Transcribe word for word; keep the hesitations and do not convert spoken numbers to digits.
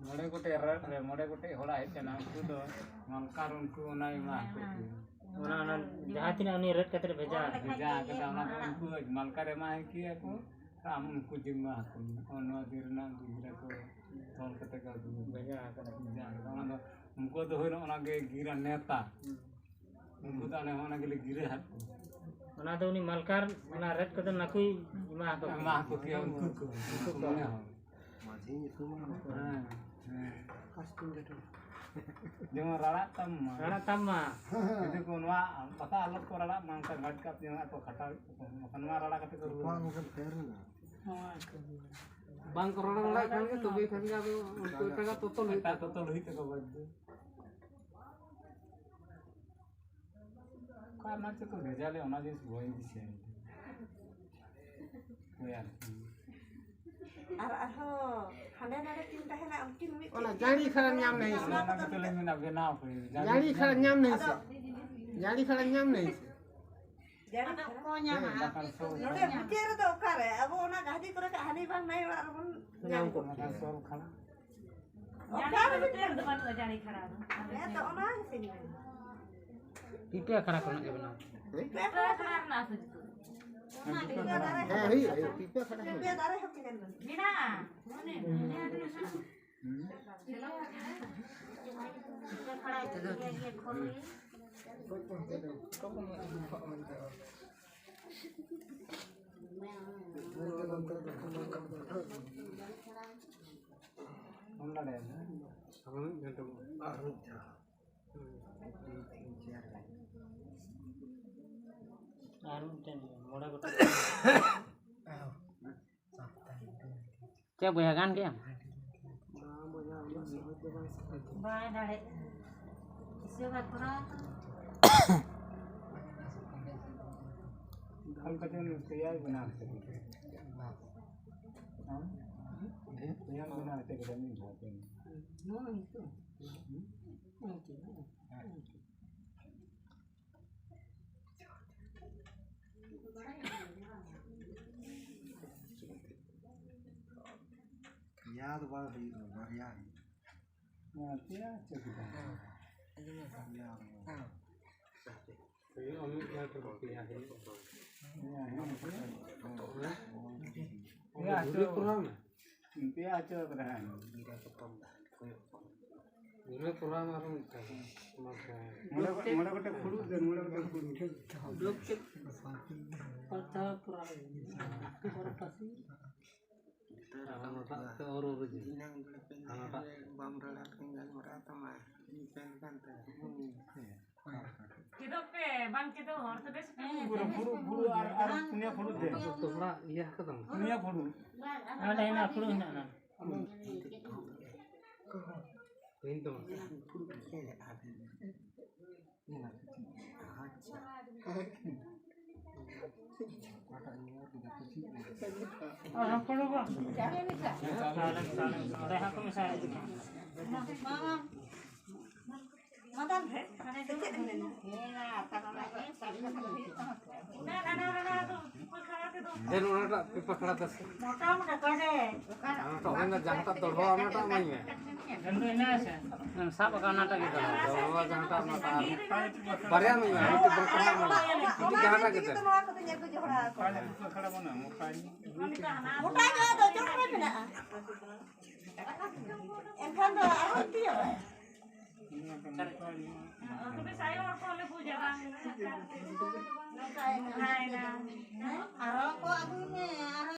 ᱢᱚᱬᱮ ᱜᱚᱴᱮᱡ ᱨᱮᱫ ᱨᱮ ᱢᱚᱬᱮ ᱜᱚᱴᱮᱡ ᱦᱚᱲᱟᱜ ᱦᱮᱡ ᱠᱟᱱᱟ, ᱩᱱᱠᱩ ᱫᱚ ᱢᱟᱞᱠᱟᱨ ᱩᱱᱠᱩ ᱚᱱᱟᱭ ᱮᱢᱟ ᱠᱚ ᱠᱮᱭᱟ᱾ ᱚᱱᱟ, ᱚᱱᱟ ᱡᱟᱦᱟᱸ ᱛᱤᱱᱟᱹᱜ ᱩᱱᱤ ᱨᱮᱫ ᱠᱟᱛᱮ ᱵᱷᱮᱡᱟ ᱟᱠᱟᱫ ᱵᱷᱮᱡᱟ ᱠᱟᱫᱟ, ᱚᱱᱟ ᱫᱚ ᱩᱱᱠᱩ ᱢᱟᱞᱠᱟᱨ ᱮᱢᱟ ᱠᱮᱭᱟ ᱠᱚ, ᱟᱢ ᱩᱱᱠᱩ ᱡᱤᱢᱢᱟ ᱦᱟᱹᱠᱩ ᱱᱚᱣᱟ ᱫᱤᱱ ᱨᱮᱱᱟᱜ ᱜᱤᱫᱽᱨᱟᱹ ᱠᱚ ᱛᱚᱞ ᱠᱟᱛᱮ ᱠᱚ ᱟᱹᱜᱩ ᱵᱷᱮᱡᱟ ᱟᱠᱟᱫᱟ᱾ ᱵᱷᱮᱡᱟ ᱟᱠᱟᱫᱟ᱾ ᱚᱱᱟ ᱫᱚ ᱩᱱᱠᱩ ᱫᱚ ᱦᱩᱭᱱᱟ ᱚᱱᱟ ᱜᱮ ᱜᱤᱨᱟ ᱱᱮᱛᱟ᱾ ᱩᱱᱠᱩ ᱫᱚ ᱟᱞᱮ ᱦᱚᱸ ᱚᱱᱟ ᱜᱮᱞᱮ ᱜᱤᱨᱟᱹ ᱦᱟᱫ ᱠᱚᱣᱟ᱾ ᱚᱱᱟ ᱫᱚ ᱩᱱᱤ ᱢᱟᱞᱠᱟᱨ ᱚᱱᱟ ᱨᱮᱫ ᱠᱚᱫᱚ ᱱᱟᱠᱩᱭ ᱮᱢᱟ ᱟᱠᱚ ᱠᱟᱱᱟ᱾ ᱮᱢᱟ ᱟᱠᱚ ᱠᱮᱭᱟ ᱩᱱᱠᱩ ᱠᱚ, ᱩᱱᱠᱩ ᱠᱚ ᱢᱚᱱᱮ ᱦᱚᱸ᱾ ᱢᱟᱹᱡᱷᱤ ᱧᱩᱛᱩᱢ ᱟᱱ ᱠᱚ᱾ ᱦᱮᱸ, ᱦᱮᱸ᱾ ᱠᱟᱥᱴᱤᱝ ᱜᱮᱴᱚ᱾ ᱡᱮᱢᱚᱱ ᱨᱟᱲᱟᱜ ᱛᱟᱢ ᱢᱟ᱾ ᱨᱟᱲᱟᱜ ᱛᱟᱢ ᱢᱟ᱾ ᱡᱩᱫᱤ ᱠᱚ ᱱᱚᱣᱟ ᱵᱟᱠᱷᱟᱱ ᱟᱞᱚ ᱠᱚ ᱨᱟᱲᱟᱜ ᱢᱟ, ᱚᱱᱠᱟ ᱜᱟᱰ ᱠᱟᱛᱮ ᱡᱟᱦᱟᱸ ᱠᱚ ᱠᱷᱟᱴᱟᱣ ᱮᱫ ᱠᱚ, ᱵᱟᱠᱷᱟᱱ ᱱᱚᱣᱟ ᱨᱟᱲᱟ ᱠᱟᱛᱮ ᱠᱚ ᱨᱩᱣᱟᱹᱲ᱾ ᱵᱟᱝ ᱠᱚ ᱨᱚᱲ ᱫᱟᱲᱮᱭᱟᱜ ᱠᱷᱟᱱ ᱜᱮ, ᱛᱚᱵᱮ ᱠᱷᱟᱱ ᱜᱮ ᱟᱫᱚ ᱩᱱᱠᱩ ᱮᱴᱟᱜᱟᱜ ᱛᱚᱛᱚᱞ ᱦᱩᱭᱩᱜ ᱮᱴᱟᱜ ᱛᱟᱠᱚᱣᱟ᱾ ᱛᱚᱛᱚᱞ ᱦᱩᱭᱩᱜ ᱛᱟᱠᱚᱣᱟ ᱵᱟᱫᱽᱫᱷᱚ᱾ ᱚᱠᱟ ᱨᱮᱱᱟᱜ ᱪᱚᱠᱚ ᱵᱷᱮᱡᱟ ᱞᱮᱫ, ᱚᱱᱟ ᱡᱤᱱᱤᱥ ᱵᱟᱹᱧ ᱫᱤᱥᱟᱹᱭᱟ᱾ ᱦᱳᱭ ᱟᱨᱠᱤ᱾ ᱟᱨ ᱟᱨᱦᱚᱸ ᱦᱟᱸᱰᱮ ᱱᱟᱰᱮ ᱠᱤᱱ ᱛᱟᱦᱮᱱᱟ, ᱩᱱᱠᱤᱱ ᱢᱤᱫ ᱚᱱᱟ ᱴᱷᱮᱱ ᱡᱟᱹᱲᱤ ᱠᱷᱟᱲᱟᱝ ᱧᱟᱢ ᱱᱟᱦᱤ ᱥᱮ᱾ ᱚᱱᱟ ᱠᱚᱫᱚ ᱞᱤᱧ ᱢᱮᱱᱟ, ᱵᱮᱱᱟᱣ ᱯᱮ᱾ ᱡᱟᱹᱲᱤ ᱠᱷᱟᱲᱟᱝ ᱧᱟᱢ ᱱᱟᱦᱤ ᱥᱮ᱾ ᱟᱫᱚ ᱡᱟᱹᱲᱤ ᱠᱷᱟᱲᱟᱝ ᱧᱟᱢ ᱱᱟᱦᱤ ᱥᱮ᱾ ᱡᱟᱹᱲᱤ ᱟᱫᱚ ᱠᱷᱟᱲᱟᱝ᱾ ᱚᱠᱚᱭ ᱧᱟᱢᱟ? ᱦᱮᱸ, ᱵᱟᱠᱷᱟᱱ ᱥᱚᱵ ᱱᱚᱰᱮ ᱠᱷᱟᱲᱟᱝ᱾ ᱢᱩᱪᱟᱹᱫ ᱨᱮᱫᱚ ᱚᱠᱟᱨᱮ? ᱟᱵᱚ ᱚᱱᱟ ᱜᱟᱦᱫᱤ ᱠᱚᱨᱮ ᱠᱷᱟᱡ ᱦᱟᱹᱱᱤ ᱵᱟᱝ ᱱᱟᱹᱭ ᱚᱲᱟᱜ ᱨᱮᱵᱚᱱ ᱧᱟᱢ ᱧᱟᱢ ᱠᱚᱜ ᱠᱚᱜᱼᱟ᱾ ᱵᱟᱠᱷᱟᱱ ᱥᱚᱵ ᱠᱷᱟᱲᱟᱝ᱾ ᱡᱟᱹᱲᱤ ᱚᱠᱟᱨᱮ ᱠᱷᱟᱲᱟᱝ ᱫᱚ ᱵᱟᱹᱱᱩᱜᱼᱟ, ᱡᱟᱹᱲᱤ ᱠᱷᱟᱲᱟᱝ ᱫᱚ᱾ ᱦᱮᱸ, ᱛᱚ ᱚᱱᱟ ᱜᱮᱥᱮ ᱢᱮᱱᱫᱟ᱾ ᱯᱤᱯᱟᱹ ᱟᱠᱷᱲᱟ ᱠᱷᱚᱱᱟᱜ ᱜᱮ ᱵᱮᱱᱟᱣ᱾ ᱯᱤᱯᱟᱹ ᱟᱠᱷᱲᱟ ᱨᱮᱱᱟᱜ ᱥᱮ ᱪᱮᱫ? ᱯᱤᱯᱟᱹ ᱫᱟᱨᱮ ᱦᱮᱸ, ᱦᱩᱭᱩᱜᱼᱟ, ᱦᱩᱭᱩᱜᱼᱟ, ᱯᱤᱯᱟᱹ ᱟᱠᱷᱲᱟ ᱦᱩᱭᱩᱜᱼᱟ᱾ ᱯᱤᱯᱟᱹ ᱫᱟᱨᱮ ᱦᱚᱸ ᱢᱮᱱᱟᱜᱼᱟ᱾ ᱢᱮᱱᱟᱜᱼᱟ᱾ ᱢᱚᱱᱮ ᱦᱩᱸ᱾ ᱢᱮᱱᱟᱜᱼᱟ᱾ ᱯᱤᱯᱟᱹ ᱟᱠᱷᱲᱟ ᱤᱭᱟᱹ, ᱤᱭᱟᱹ ᱠᱷᱚᱱ ᱜᱮ᱾ ᱯᱷᱳᱱ ᱫᱟᱲᱮᱭᱟᱜᱼᱟ᱾ ᱟᱨ ᱢᱤᱫ ᱜᱷᱟᱱᱴᱟ᱾ ᱟᱨ ᱢᱤᱫᱴᱮᱱ ᱢᱚᱬᱮ ᱜᱚᱴᱟᱝ᱾ ᱪᱮᱫ ᱵᱚᱭᱦᱟ, ᱜᱟᱱ ᱠᱮᱫ ᱟᱢ? ᱵᱟᱭ ᱫᱟᱲᱮᱭᱟᱜ ᱠᱟᱱᱟ᱾ ᱤᱥᱟᱹ ᱵᱟᱭ ᱠᱚᱨᱟᱣ ᱠᱟᱱᱟ᱾ ᱚᱞ ᱠᱟᱛᱮ ᱛᱮᱭᱟᱨ ᱵᱮᱱᱟᱣ ᱠᱟᱛᱮ᱾ ᱦᱮᱸ? ᱛᱮᱭᱟᱨ ᱵᱮᱱᱟᱣ ᱠᱟᱛᱮ ᱠᱟᱹᱢᱤ ᱵᱷᱟᱜᱮ᱾ ᱱᱚᱣᱟ ᱱᱤᱛᱚᱜ᱾ ᱯᱮᱭᱟ ᱫᱚ ᱵᱟᱝ ᱦᱩᱭᱩᱜᱼᱟ, ᱵᱟᱨᱭᱟ ᱦᱩᱭᱩᱜᱼᱟ᱾ ᱦᱮᱸ, ᱯᱮᱭᱟ ᱪᱮᱫ ᱞᱮᱠᱟ? ᱯᱮᱭᱟ ᱫᱚ ᱵᱟᱝ᱾ ᱦᱩᱭᱩᱜᱼᱟ, ᱢᱤᱫ ᱜᱷᱟᱴ ᱨᱮᱫᱚ ᱯᱮᱭᱟ ᱦᱩᱭᱩᱜᱼᱟ᱾ ᱯᱮᱭᱟ ᱦᱩᱭᱩᱜᱼᱟ᱾ ᱯᱮᱭᱟ ᱫᱷᱩᱨᱤ ᱟᱪᱪᱷᱟ᱾ ᱠᱚᱨᱟᱣ ᱢᱮ᱾ ᱯᱮᱭᱟ ᱟᱪᱪᱷᱟ ᱠᱟᱫᱟ, ᱦᱮᱸ᱾ ᱫᱷᱩᱨᱤ ᱠᱚᱨᱟᱣ ᱢᱮ ᱟᱨᱦᱚᱸ ᱢᱤᱫᱴᱟᱝ᱾ ᱢᱚᱬᱮ, ᱢᱚᱬᱮ ᱜᱚᱴᱮᱡ ᱯᱷᱩᱲᱩᱜ ᱫᱮᱱ, ᱢᱚᱬᱮ ᱜᱚᱴᱮᱡ ᱯᱷᱩᱲᱩᱜ᱾ ᱯᱟᱛᱟ ᱯᱨᱟᱭ᱾ ᱯᱟᱛᱟ ᱯᱨᱟᱭ᱾ ᱱᱮᱛᱟᱨ ᱟᱨ ᱚᱱᱟᱴᱟᱜ ᱛᱮ ᱚᱨ ᱚᱨ ᱤᱫᱤ᱾ ᱫᱷᱤᱱᱟᱹᱝ ᱵᱮᱲᱟ ᱯᱮ ᱦᱟᱱᱟᱴᱟᱜ᱾ ᱵᱟᱢ ᱨᱚᱲᱟ ᱠᱤᱱ ᱜᱟᱞᱢᱟᱨᱟᱣ ᱛᱟᱢᱟ᱾ ᱤᱧ ᱯᱮᱱ ᱠᱟᱱ ᱛᱟᱭᱟ᱾ ᱪᱮᱫᱚᱜ ᱯᱮ, ᱵᱟᱝ ᱪᱮᱫᱚᱜ ᱦᱚᱲ ᱛᱚᱵᱮ ᱥᱮ ᱯᱮ ᱯᱩᱨᱟᱹ ᱯᱷᱩᱲᱩᱜ, ᱯᱷᱩᱲᱩᱜ ᱟᱨ, ᱟᱨ ᱯᱩᱱᱭᱟ ᱯᱷᱩᱲᱩᱜ ᱫᱮ᱾ ᱟᱫᱚ ᱛᱚᱵᱲᱟ ᱤᱭᱟᱹ ᱠᱟᱫᱟᱢ? ᱯᱩᱱᱭᱟ ᱯᱷᱩᱲᱩᱜ᱾ ᱚᱸᱰᱮ ᱦᱮᱱᱟᱜᱼᱟ, ᱯᱷᱩᱲᱩᱜ ᱦᱮᱱᱟᱜᱼᱟ ᱚᱱᱟ᱾ ᱦᱩᱭᱮᱱ ᱛᱟᱢᱟ᱾ ᱟᱪᱪᱷᱟ᱾ ᱟᱨ ᱦᱚᱯᱚᱱ ᱵᱟᱵᱟ᱾ ᱥᱟᱞᱮᱢ, ᱥᱟᱞᱮᱢ, ᱚᱸᱰᱮ ᱦᱟᱸᱜ ᱠᱚ ᱢᱮᱥᱟᱭᱮᱫ ᱵᱚᱱᱟ᱾ ᱢᱟᱫᱟᱱ ᱨᱮ, ᱦᱟᱱᱮ ᱫᱩᱲᱩᱵ ᱦᱮᱸ, ᱟᱨ ᱛᱟᱦᱞᱮ ᱚᱱᱟ ᱜᱮ ᱥᱟᱵ ᱠᱟᱛᱮ ᱦᱩᱭᱩᱜ ᱛᱟᱢᱟ ᱛᱚ᱾ ᱚᱱᱟ ᱨᱟᱱᱟ, ᱨᱟᱱᱟ ᱫᱚ ᱯᱟᱠᱷᱟᱲᱟ ᱛᱮᱫᱚ᱾ ᱫᱮᱱ ᱚᱱᱟᱴᱟᱜ ᱯᱮ ᱯᱟᱠᱷᱲᱟ ᱛᱟᱥᱮ᱾ ᱢᱚᱴᱟ ᱢᱚᱴᱟ ᱠᱚ ᱨᱮ᱾ ᱚᱱᱟᱴᱟᱜ ᱦᱩᱭᱱᱟ, ᱡᱟᱦᱟᱸᱴᱟᱜ ᱫᱚᱦᱲᱟ ᱚᱱᱟᱴᱟᱜ ᱮᱢᱟᱹᱧ ᱢᱮ᱾ ᱮᱱ ᱫᱚ ᱦᱮᱱᱟᱜ ᱟᱥᱮ? ᱥᱟᱵ ᱟᱠᱟᱫ ᱚᱱᱟᱴᱟᱜ ᱜᱮ ᱫᱚᱦᱲᱟ᱾ ᱫᱚᱦᱲᱟ ᱡᱟᱦᱟᱸᱴᱟᱜ ᱚᱱᱟᱴᱟᱜ ᱟᱨ ᱵᱟᱨᱭᱟ ᱮᱢᱟᱹᱧ ᱢᱮ, ᱢᱤᱫᱴᱤᱡ ᱫᱚᱦᱲᱟ ᱮᱢᱟᱹᱧ ᱢᱮ, ᱢᱤᱫᱴᱤᱡ ᱡᱟᱦᱟᱸᱴᱟᱜ ᱜᱮ ᱫᱮᱱ᱾ ᱢᱚᱴᱟ ᱜᱮᱭᱟ ᱫᱚ, ᱪᱚᱴ ᱨᱮ ᱢᱮᱱᱟᱜᱼᱟ᱾ ᱮᱱᱠᱷᱟᱱ ᱫᱚ ᱟᱨᱦᱚᱸ ᱛᱤᱭᱳᱜ᱾ ᱛᱚᱵᱮ ᱥᱮ ᱟᱭᱳ ᱦᱚᱲ ᱠᱚᱦᱚᱸ ᱞᱮ ᱵᱩᱡᱟ, ᱵᱟᱝ ᱱᱚᱝᱠᱟᱭᱮᱱᱟ᱾ ᱟᱨᱦᱚᱸ ᱠᱚ ᱟᱹᱜᱩᱭ ᱢᱮ, ᱟᱨᱦᱚᱸ᱾